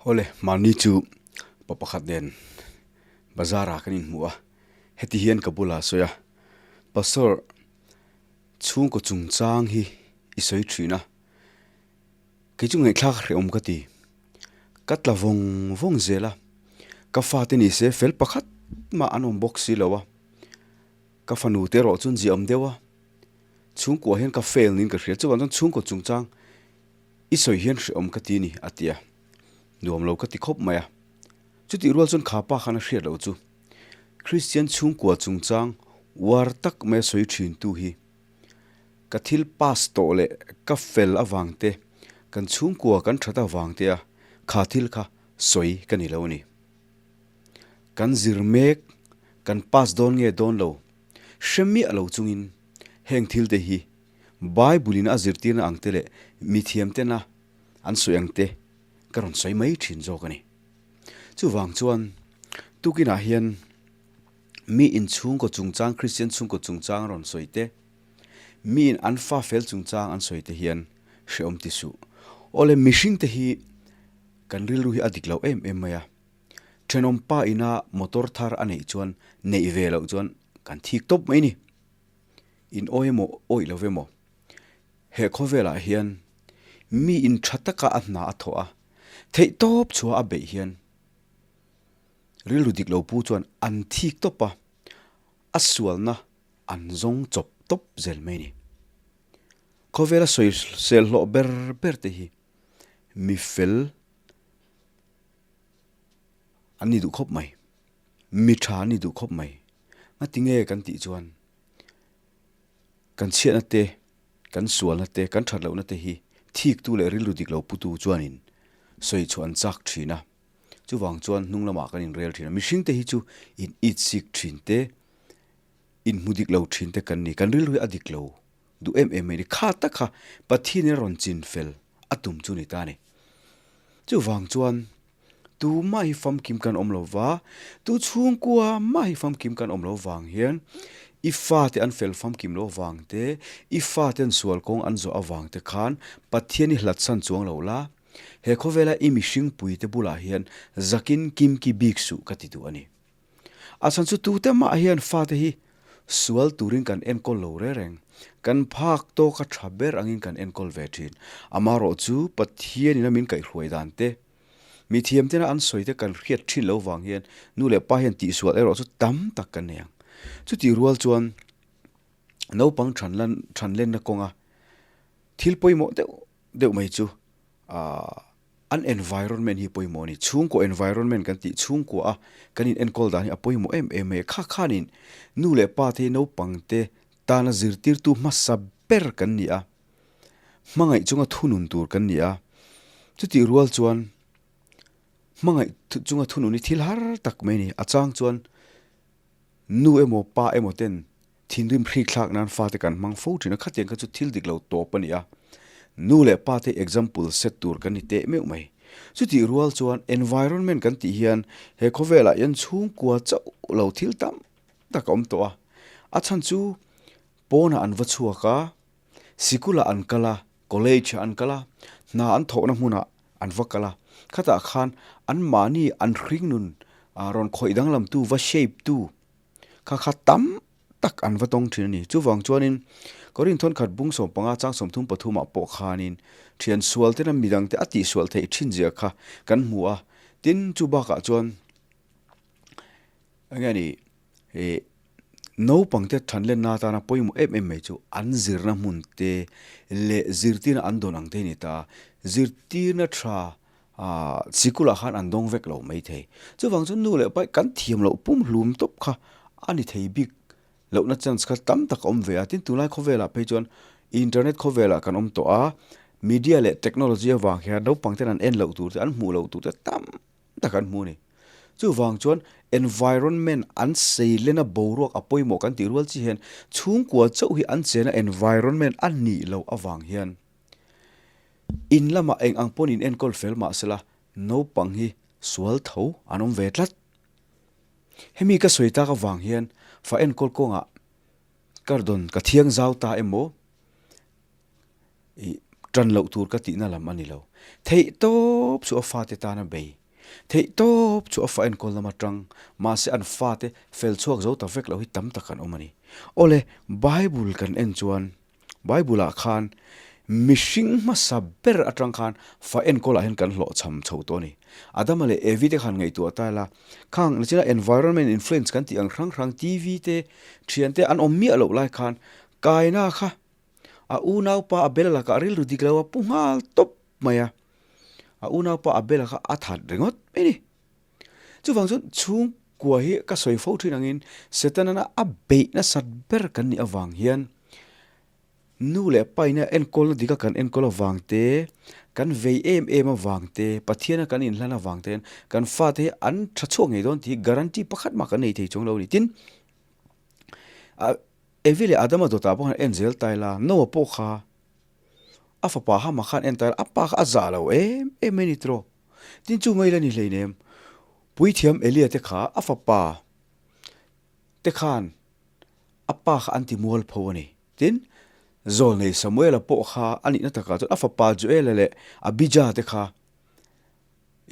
Awle, mahni chu pa pakhat nen bazar ah kan inhmu a, heti hian ka bulah a sawi a, Pastor, chhungkaw chungchang hi i sawi thin a, kei chu ngaihthlak hrehawm ka ti, ka tla vawng vawng zel a, ka fate ni se fel pakhat mah an awm bawk si lo a, ka fanu te erawh chuan ziah awm deuh a, chhungkua hian ka fail niin ka hria, chuvang chuan chhungkaw chungchang I sawi hian hrehawm ka ti ni, a ti a. Nuam lo ka ti khawp mai a. Chutih rual chuan kha pa khan a hriat loh chu Kristian chhungkua chungchang uar tak mai a sawi thin tu hi ka thil pass tawh leh ka fel avang te, kan chhungkua kan that avang te a kha thil kha sawi ka ni lo a ni. Kan zir mek, kan pass dawn nge dawn lo hre miah lo chungin heng thil te hi Bible in a zirtirna ang te leh mithiam tena an sawi ang te ka rawn sawi mai thin zawk a ni. Chuvang chuan tukinah hian mi in chhungkaw chungchang, Kristian chhungkaw chungchang a rawn sawi te, mi in an fa fel chungchang an sawi te hian hrehawm ti suh. Awle mihring te hi kan rilru hi a dik lo em em mai a, thenawm pa ina motor thar a neih chuan neih ve loh chuan kan thik tawp mai ni. In awi emaw awih lo emaw, he khawvelah hian mi in tha taka a hna a thawh a, theih tawp chhuah a beih hian rilru dik lo pu chuan an thik tawp a, a sualna an zawng chawp tawp zel mai a ni. Khawvela sawi sel hlawh ber ber te hi mi fel an ni duh khawp mai, mi tha an ni duh khawp mai. Ngatinge kan tih chuan kan chhiatna te, kan sualna te, kan that lohna te hi thiktu leh rilru dik lo putu chuanin sawi chhuah an chak thin a. Chuvang chuan hnung lamah kan inrel thin a. Mihring te hi chu in itsik thin te, inhmu dik lo thin te kan ni. Kan rilru hi a dik lo duh em em mai a ni. Kha tak kha Pathianin a rawn chin fel a tum chu ni ta a ni. Chuvang chuan Tu mah hi famkim kan awm lo va, tu chhungkua mah hi famkim kan awm lo vang hian i fate an fel famkim lo vang te, i fate an sual kawng an zawh avang te khan Pathian i hlatsan chuang lo la, he khawvela i mihringpui te bulah hian zakin kimki bik suh ka ti duh a ni. A chhan chu tute mah hian fate hi sual turin kan enkawl lo re reng. Kan phak tawka tha ber angin kan enkawl ve thin. Amaherawh chu Pathianin a min kaihhruai dan te, mi thiam tena an sawi te kan hriat thin lo vang hian nu leh pa hian tihsual erawh chu tam tak kan nei ang. Chutih rual chuan naupang than than lenna kawnga thil pawimawh deuh deuh mai chu aah An environment hi pawimawh a ni. Chhungkaw environment kan tih chhungkua a kan in enkawl dan hi a pawimawh em em mai a. Kha khanin nu leh pa te hi naupang te tana zirtirtu hmasa ber kan ni a, hmangaih chunga thunun tur kan ni a. Chutih rual chuan hmangaih chunga thunun hi thil har tak mai a ni. A chang chuan nu emaw pa emaw ten Thinrim hrikthlak nan fate kan hmang fo thin a, khatiang kha chu thil dik lo tawp a ni a. Nu leh pa te example set tur kan ni teh meuh mai. Chutih rual chuan environment kan tih hian he khawvelah hian chhungkua chauh lo thil tam tak a awm tawh a. A chhan chu pawnah an va chhuak a, sikulah an kal a, college ah an kal a, hna an thawhna hmunah an va kal a. Khatah khan anmahni an hringnun rawn khawih danglamtu va shape tu Kha kha tam tak an va tawng thin a ni. Chuvang chuanin Korin thawnkhat bung 15 chang 33 ah pawh khanin thian sual tena midangte a tihsual theih thin zia kha kan hmu a. Tin, chu bakah chuan enge ni ih naupangte thanlenna atana pawimawh em em mai chu an zirna hmun te leh zirtirna an dawn ang te a ni ta. Zirtirna tha Aaa sikulah khan an dawng vek lo mai thei. Chuvang chuan nu leh pai kan thiam loh pum hlum tawp kha a ni thei bik lohna chance kha tam tak a awm ve a. Tin, tunlai khawvelah phei chuan internet khawvelah kan awm tawh a, media leh technology avang hian naupang ten an en loh tur te, an hmuh loh tur te tam tak an hmu a ni. Chuvang chuan environment an seilena boruak a pawimawh kan tih rual chi hian chhungkua chauh hi an chena environment a nih loh avang hian In lamah eng ang pawn in enkawl fel mah sela, naupang hi sual tho an awm ve tlat. Hemi ka sawi tak avang hian fa enkawl kawngah ka rawn ka thiang zau ta emaw, ih Ṭan loh tur ka tihna lam a ni lo. Theih tawp chu a fate tana bei. Theih tawp chu a fa enkawl lam aṭang, mahse an fate fel chhuak zo ta vek loh hi tam tak an awm a ni. Awle, Bible kan en chuan, Bible-ah khan mihring hmasa ber aṭang khan fa enkawlah hian kan hlawhchham chho tawh a ni. Adama leh Evi te khan ngaihtuah ta ila, khang nachina environment influence kan tih ang hrang hrang TV te, thian te an awm miah loh lai khan Kaina kha A unaupa Abela lakah rilru dik lo a pu nghal tawp mai a, a unaupa Abela kha a that ringawt mai a ni. Chuvang chuan chhungkua hi ka sawi fo thin angin Setana a beih nasat ber kan nih avang hian nu leh pa ina enkawlna dika kan enkawl avang te, kan vei em em avang te, Pathiana kan inhlan avang te hian kan fate hi an tha chhuak ngei dawn tih hi guarantee pakhat mah kan nei thei chuang lo a ni. Tin, Evi leh Adama dawtah pawh khan en zel ta ila, Noah pawh kha a fapa Hama khan en ta ila, a pa kha a zah lo em em mai ni tiraw? Tin chu mai la ni hleinem, Puithiam Elia te kha a fapa te khan a pa kha an ti mual pho a ni. Tin, Zawlnei Samuela pawh kha a nihna takah chuan a fapa Joela leh Abija te kha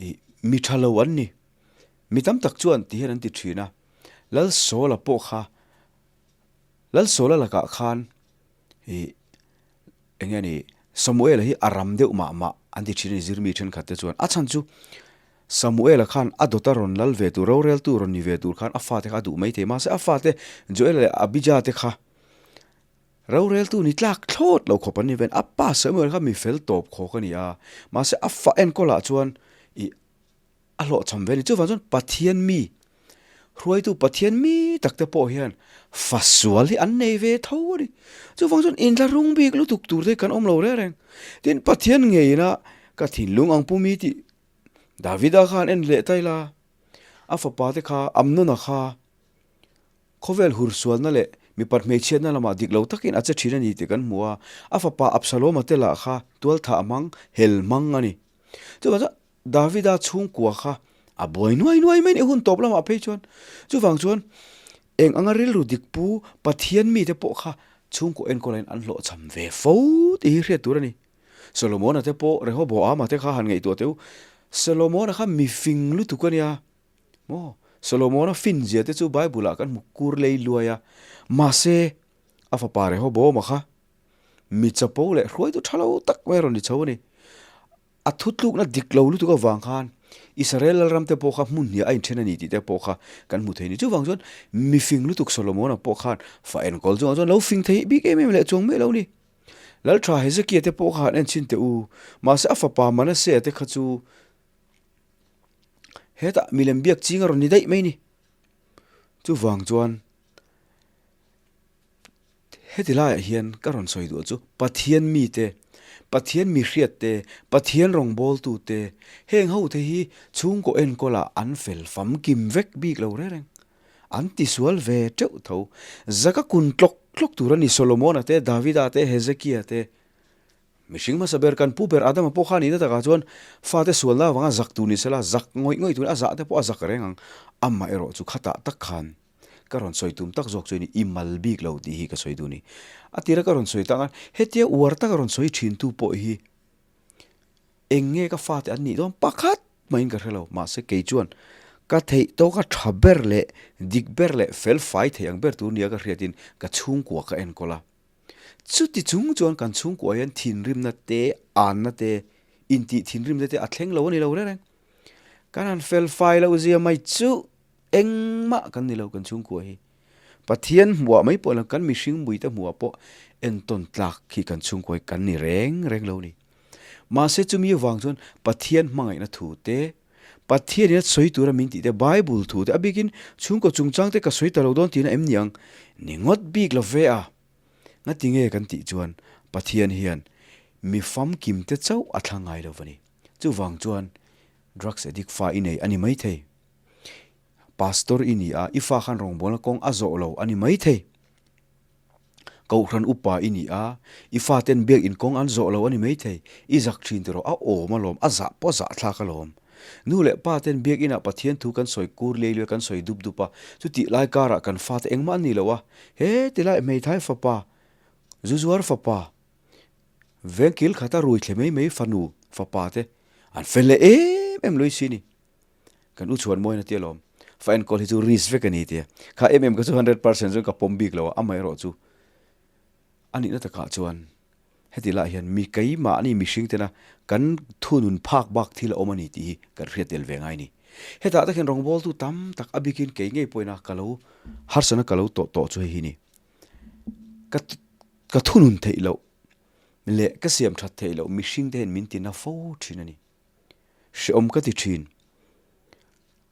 ih mi tha lo an ni. Mi tam tak chuan ti hian an ti thin a, Lal Sawla pawh kha Lalsawla lakah khan ih eng nge ni Samuela hi a ram deuh mah mah an ti thin a ni zirmi thenkhat te chuan. A chhan chu Samuela khan a dawta rawn lal ve tur roreltu rawn ni ve tur khan a fate kha a duh mai thei mahse a fate Joela leh Abija te kha roreltu ni tlak thlawt lo khawp an ni ve a. A pa Samuel kha mi fel tawp khawk a ni a mahse a fa enkawlah chuan ih A hlawhchham ve a ni. Chuvang chuan Pathian mi, hruaitu Pathian mi tak te pawh hian fa sual hi an nei ve tho a ni. Chuvang chuan inthlahrung bik lutuk tur te hi kan awm lo reng reng. Tin, Pathian ngeina ka thinlung ang pu mi tih Davida khan en leh ta ila, a fapa te kha Amnona kha khawvel hur sualna leh mipat hmeichhiatna lamah dik lo takin a che thin a ni tih kan hmu a, a fapa Absaloma te lah kha tualthah hmang, hel hmang a ni. Chuvang chuan Davida chhungkua kha a buai nuai nuai mai a ni hun tawp lamah phei chuan. Chuvang chuan eng anga rilru dik pu Pathian mite pawh kha chhungkaw enkawlaiin an hlawhchham ve fo tih hi hriat tur a ni. Solomona te pawh Rehoboama te kha han ngaihtuah teh u. Solomona kha mifing lutuk a nia maw? Solomona fin zia te chu Bible ah kan hmu kur lei luai a. Mahse a fapa Rehoboama kha mi chapo leh hruaitu tha lo tak mai a rawn ni chho a ni. A thutlukna dik lo lutuk avang khan Israel lalram te pawh kha hmun hniah a inthen a ni tih te pawh kha kan hmu thei a ni. Chuvang chuan mifing lutuk Solomona pawh khan fa enkawl chungah chuan lo fing thei bik em em leh chuang miah lo a ni. Laltha Hezekia te pawh kha han en chhin teh u, mahse a fapa Manasea te kha chu hetah milem biak ching a rawn ni daih mai a ni. Chuvang chuan. Heti laiah hian ka rawn sawi duh chu Pathian mite, Pathian mihriat te, Pathian rawngbawltu te, heng ho te hi chhungkaw enkawlah an fel famkim vek bik lo reng reng. An tisual ve teuh tho. Zaka kun tlawk tlawk tur a ni Solomona te, Davida te, Hezekia te. Mihring hmasa ber kan pu ber Adama pawh kha nihna takah chuan fate sualna avanga zak tur ni sela, zak ngawih ngawih turin a zah te pawh a zak reng ang. Amaherawh chu khatah tak khan Ka rawn sawi tum tak zawk chu ni, i mal bik lo tih hi ka sawi duh ni. A tira ka rawn sawi tak a, hetia uar taka rawn sawi thin tu pawh hi eng nge ka fate an nih dawn pakhat mahin ka hre lo. Mahse kei chuan ka theih tawka tha ber leh dik ber leh fel fai thei ang ber tur nia ka hriatin ka chhungkua ka enkawl a. Chuti chung chuan kan chhungkua hian thinrimna te, anna te, intih thinrimna te a thleng lo a ni lo reng reng. Kan han fel fai loh zia mai chu Engmah kan ni lo kan chhungkua hi. Pathian hmuah mai pawh lo kan mihring muite hmuah pawh entawn tlak hi kan chhungkua hi kan ni reng reng lo ni. Mahse chumi avang chuan Pathian hmangaihna thu te, Pathian in a sawi tura min tih te, Bible thu te, a bikin chhungkaw chungchang te ka sawi ta lo dawn tihna em ni ang? Ni ngawt bik lo ve a. Ngati nge kan tih chuan Pathian hian mi famkim te chauh a thlang ngai lo va ni. Chuvang chuan drugs addict fa i nei a ni maithei. Pastor i ni a, i fa khan rawngbawlna kawng a zawh lo a ni maithei. Kohhran upa i ni a, i faten biakinn kawng an zawh lo a ni maithei. I zak thin tiraw, a awm alawm, a zah pawh zah thlak alawm. Nu leh pa ten biakinah Pathian thu kan sawi kur liai luai, kan sawi dup dup a, chutih lai karah kan fate engmah an ni lo a, he tilai hmeithai fapa, zu zuar fapa, Veng kil khata rui thle mai mai fanu, fapa te an fel leh em em lui si ni. Kan u chhuan mawi na tia lawm. Fa enkawl hi chu risk vek a ni tia. Kha em em kha chu 100% chuan ka pawm bik lo a, amaherawh chu a nihna takah chuan heti lah hian mi keimahni mihring tena kan thunun phak bak thil a awm a ni tih hi kan hriat tel ve ngai a ni. Hetah tak hian rawngbawltu tam tak a bikin kei ngei pawhin a ka lo harsana ka lo tawh tawh chu hei hi ni. Ka ka thunun theih loh leh ka siam that theih loh mihring te hian min tina fo thin a ni. Hrehawm ka ti thin.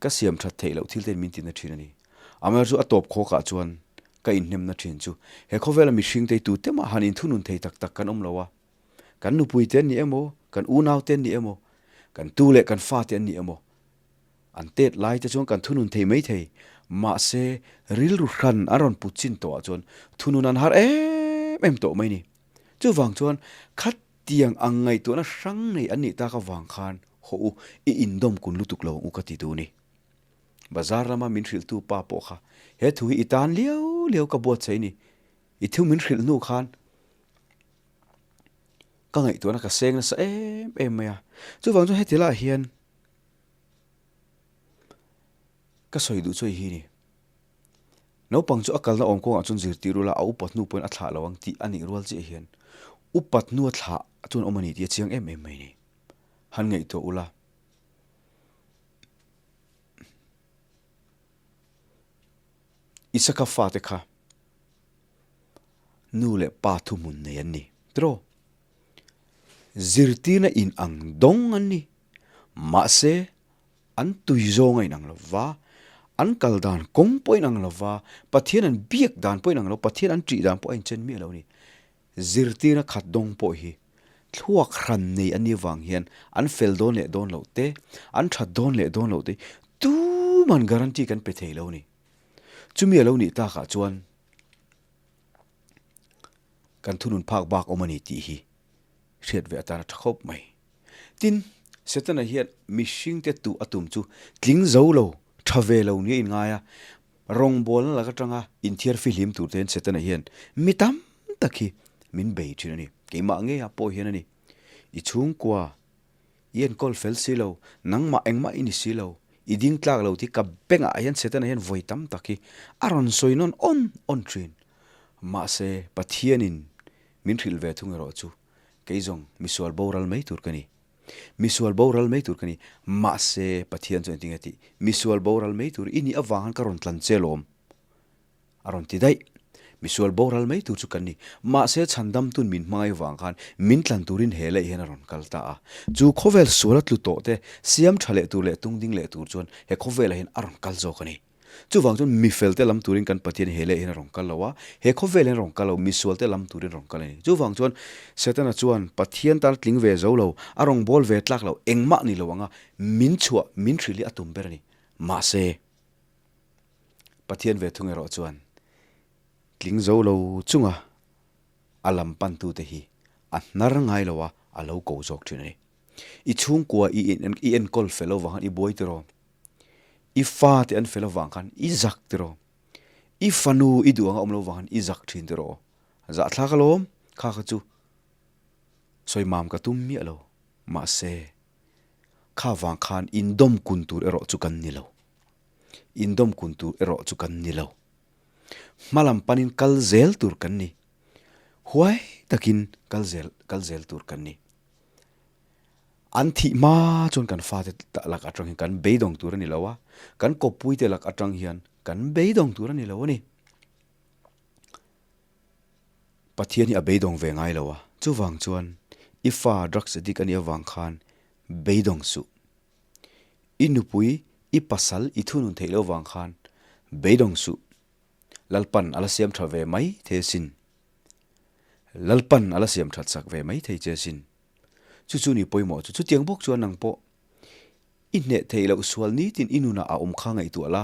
Ka siam that theih loh thil te hian min tina thin a ni. Amaherawhchu a tawp khawkah chuan ka inhnemna thin chu he khawvela mihring te hi tute mah han inthunun thei tak tak kan awm lo a. Kan nupui te an ni emaw, kan unau te an ni emaw, kan tu leh kan fa te an ni emaw, an tet lai te chuan kan thunun thei mai thei. Mahse, rilru hran an rawn put chin tawhah chuan thunun an har em em tawh mai ni. Chuvang chuan khatiang ang ngaihtuahna hrang nei an nih tak avang khan haw u, i indawm kun lutuk lo ang u ka ti duh ni. Bazar lama min hrilhtu pa pawh kha he thu hi i tan liau liau ka buatsaih ni. I thu min hrilh hnu khan ka ngaihtuahna ka seng nasa em em mai a. Chuvang chuan heti lah hian ka sawi duh chu hei hi a ni. Naupang chu a kalna awm kawngah chuan zirtir ula a upat hnu pawhin a thlah lo ang tih a nih rual chiah hian upat hnu a thlah chuan awm a ni tih a chiang em em mai a ni. Han ngaihtuah ula. Isaka fate kha nu leh pa thuhmun nei an ni tiraw? Zirtirna in ang dawng an ni. Mahse, an tui zawng a inang lo va, an kal dan kawng pawh a inang lo va, Pathian an biak dan pawh a inang lo, Pathian an ṭih dan pawh a inchen miah lo a ni. Zirtirna khat dawng pawh hi thluak hran nei an nih avang hian an fel dawn leh dawn loh te, an that dawn leh dawn loh te tuman guarantee kan pe thei lo a ni. Chumi a lo nih takah chuan kan thunun phak bak awm a ni tih hi hriat ve atan a tha khawp mai. Tin, Setana hian mihringte tuh a tum chu tling zo lo, tha ve lo nia inngai a, Rawngbawlna lak atanga inthiar fihlim tur tein Setana hian mi tam tak hi min bei thin a ni. Keimah ngeiah pawh hian a ni. I chhungkua i enkawl fel si lo, nangmah engmah i ni si lo, i ding tlak lo tih ka bengah hian Setana hian vawi tam tak hi a rawn sawi nawn awn awn thin. Mahse, Pathianin min hrilh ve thung erawh chu kei zawng misual boral mai tur ka ni. Misual boral mai tur ka ni. Mahse, Pathian chuan engtin nge tih? Misual boral mai tur i nih avang khan ka rawn tlan che lawm. A rawn ti daih. Misual boral mai tur chu kan ni. Mahse, chhandamtun min hmangaih avang khan min tlan turin he leh hian a rawn kal ta a. Chu khawvel suala tlu tawh te siam tha leh tur leh tung ding leh tur chuan he khawvelah hian a rawn kal zawk a ni. Chuvang chuan mifelte lam turin kan Pathian he leh hian a rawn kal lo a, he khawvel hian a rawn kal lo, misualte lam turin a rawn kal a ni. Chuvang chuan Setana chuan Pathian tan tling ve zo lo, a rawn bawl ve tlak lo, engmah ni lo anga min chhuah, min hrilh hi a tum ber a ni. Mahse, Pathian ve thung erawh chuan tling zo lo chunga a lam pantute hi a hnar ngai lo a, a lo ko zawk thin a ni. I chhungkua i enkawl fel avang khan i buai tiraw? I fate an fel avang khan i zak tiraw? I fanu i duh anga awm lo vang khan i zak thin tiraw? Zahthlak alawm, kha kha chu sawi mam ka tum miah lo. Mahse, kha vang khan indawm kun tur erawh chu kan ni lo. Indawm kun tur erawh chu kan ni lo. Hmalam panin kal zel tur kan ni. Huai takin kal zel kal zel tur kan ni. An thih hma chuan kan fate lak atang hian kan beidawng tur a ni lo a, kan kawppuite lak atang hian kan beidawng tur a ni lo a ni. Pathian hi a beidawng ve ngai lo a, chuvang chuan i fa drugs addict a nih avang khan beidawng suh. I nupui, i pasal i thunun theih loh vang khan beidawng suh. Lalpan a la siam tha ve mai thei asin. Lalpan a la siam that sak ve mai thei che asin. Chu chu ni pawimawh chu. Chutiang bawk chuan nang pawh i hneh theih loh sual nitin i nunah a awm kha ngaihtuah la,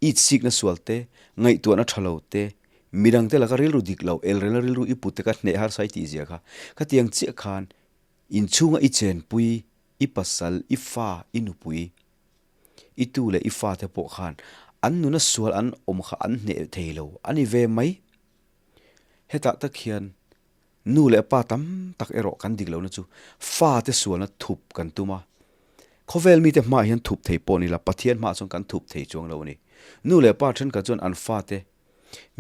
itsikna sual te, ngaihtuahna tha lo te, midangte laka rilru dik lo, elrelna rilru i put te kha hneh harsa i tih zia kha. Khatiang chiah khan inchhunga i chenpui, i pasal, i fa, i nupui, i tu leh i fate pawh khan an nuna sual an awm kha an hneh thei lo a ni ve mai. Hetah tak hian. Nu leh pa tam tak erawh kan dik lohna chu fate sualna thup kan tum a. Khawvel mite hmaah hian thup thei pawh ni la, Pathian hmaah chuan kan thup thei chuang lo a ni. Nu leh pa thenkhat chuan an fate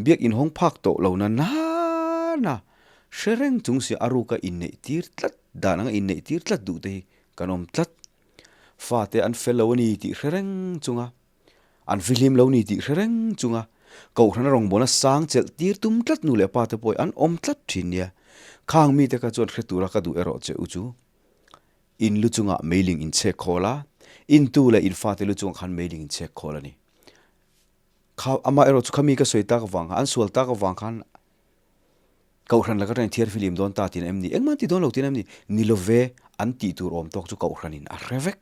biak inhawng phak tawh lo na nana hre reng chung sia a ruka inneih tir tlat dan anga inneih tir tlat duh te hi kan awm tlat. Fate an fel lo a ni tih hre reng chunga An fihlim lo ni tih hre reng chunga Kohhrana rawngbawlna sang chelh tir tum tlat nu leh pa te pawh an awm tlat thin nia. Khang mite kha chuan hre tura ka duh erawh che u chu in lu chungah meiling in chhek khawl a, in tu leh in fate lu chungah khan meiling in chhek khawl a ni. Kha amah erawh chu khami ka sawi tak avang khan, an sual tak avang khan Kohhran laka atangin thiar fihlim dawn ta tiin em ni? Engmah an ti dawn lo tiin em ni? Ni love, an tih tur awm tawk chu Kohhranin a hre vek.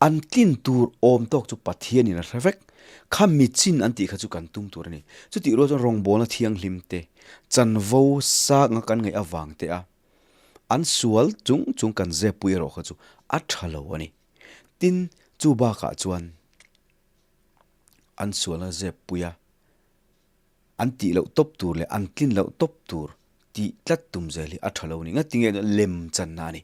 An tlin tur awm tawk chu Pathianin a hre vek. Kha mi chin an tih kha chu kan tum tur a ni. Chutih rual chuan rawngbawlna thianghlim te, chanvo sanga kan ngaih avang te a, an sual chung chung kan zep pui erawh kha chu a tha lo a ni. Tin, chu bakah chuan an sualna zep pui a, an tih loh tawp tur leh an tlin loh tawp tur tih tlat tum zel hi a tha lo a ni. Ngatinge lem channa a ni.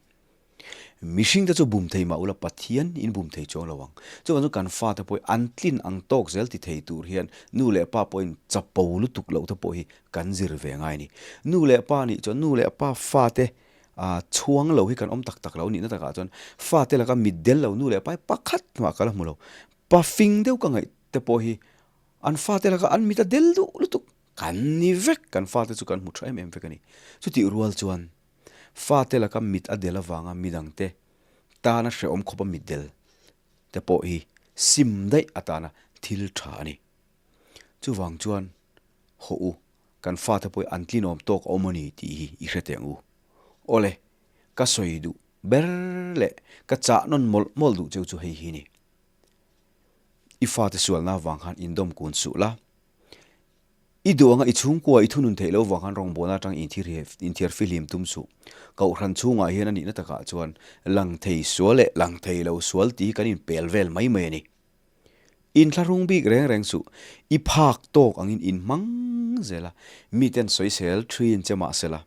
Mihring te chu bum thei mah ula Pathian in bum thei chuang lo ang. Chuvang chuan kan fate pawh hi an tlin ang tawk zel ti thei tur hian nu leh pa pawhin chapo lutuk loh te pawh hi kan zir ve ngai a ni. Nu leh pa nih chuan nu leh pa fate chhuang lo hi kan awm tak tak lo nihna takah chuan fate laka mitdel lo nu leh pa hi pakhat mah ka la hmu lo. Pa fing deuh ka ngaih te pawh hi an fate laka an mit a del duh lutuk kan ni vek kan fate chu kan hmu tha em em vek a ni. Chutih rual chuan Fate laka mit a del avanga midangte tana hrehawm khawpa mit del te pawh hi sim daih atana thil tha a ni. Chuvang chuan hawh u, kan fate pawh hi an tlinawm tawk a awm a ni tih hi i hre teh ang u. Awle, ka sawi duh ber leh ka chah nawn mawlh mawlh duh cheu chu hei hi ni. I fate sualna avang khan indawm kun suh la. I duh anga i chhungkua i thunun theih loh vang khan rawngbawlna atang inthiar fihlim tum suh. Kohhran chhungah hian a nihna takah chuan lang thei sual leh lang thei lo sual tih hi kan inpel vel mai mai a ni. Inthlahrung bik reng reng suh. I phak tawk angin inhmang zel a, miten sawisel thin che mahsela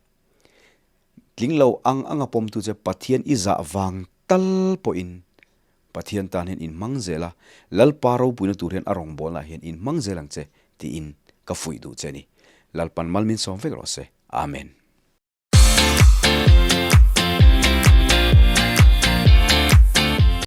tling lo ang anga pawmtu che Pathian i zah vang tal pawhin Pathian tan hian inhmang zel a, Lalpa ropuina tur hian a rawngbawlnaah hian inhmang zel ang che tiin ka fuih duh che a ni. Lalpan mal min sawm vek rawh se. Amen.